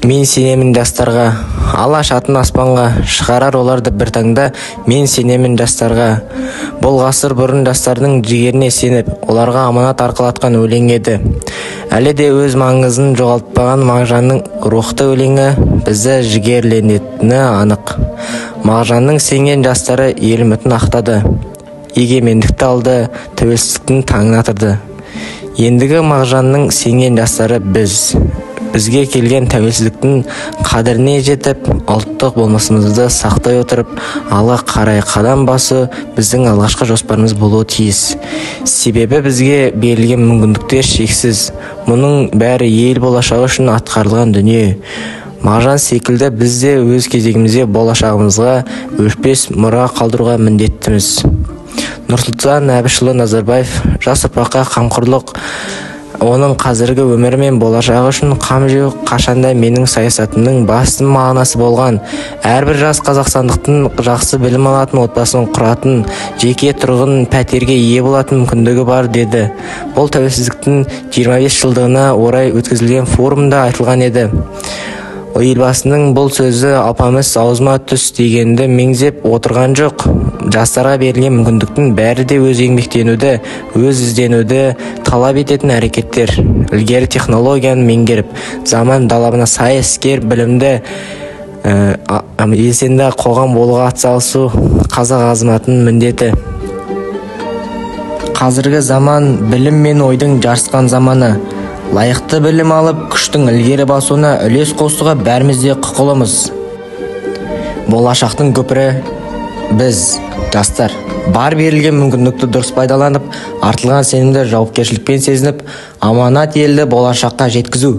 Мен сенемін жастарға, Алаш атын аспанға шығарар оларды бір таңда. Мен сенемін жастарға. Бұл ғасыр бұрын жастардың жігеріне сеніп, оларға аманат арқалатқан өлең еді. Әлі де өз маңызын жоғалтпаған Мағжанның рухты өлеңі бізді жігерлендіретіні анық. Мағжанның сенген жастары ел үмітін ақтады, егемендікті алды, тәуелсіздіктің таңын атырды. Ендігі Мағжанның сенген жастары біз. Бізге келген тәуелсіздіктің қадіріне жетіп, ұлттық болмысымызды сақтай отырып, алға қарай қадам басу біздің алғашқы жоспарымыз болуы тиіс. Себебі бізге берілген мүмкіндіктер шексіз. Мұның бәрі ел болашағы үшін атқарылған дүние. Мағжан секілді біз де өз кезегімізде болашағымызға өшпес мұра қалдыруға міндеттіміз. Нұрсұлтан Әбішұлы Назарбаев жас ұрпаққа қамқорлық, оның қазіргі өмірі мен болашағы үшін қам жеу қашанда менің саясатымның басты мағынасы болған. Әрбір жас қазақстандықтың жақсы білім алатын, отбасын құратын, жеке тұрғын пәтерге ие болатын мүмкіндігі бар деді. Бұл тәуелсіздіктің 25 жылдығына орай өткізілген форумда айтылған еді. Елбасының бұл сөзі алпамыс аузыма түс дегенді меңзеп отырған жоқ. Жастарға берілген мүмкіндіктің бәрі де өз еңбектенуді, өз ізденуді талап ететін әрекеттер. Ілгері технологияны меңгеріп, заман талабына сай іскер, білімді, белсенді қоғам болуға атсалысу қазақ азаматының міндеті. Қазіргі заман білім мен ойдың жарысқан заманы. Лайықты білім алып, күштің ілгері басуына үлес қосуға бәріміз де құқылымыз. Болашақтың көпірі біз, жастар. Бар берілген мүмкіндікті дұрыс пайдаланып, артылған сенімді жауапкершілікпен сезініп, аманат елді болашаққа жеткізу.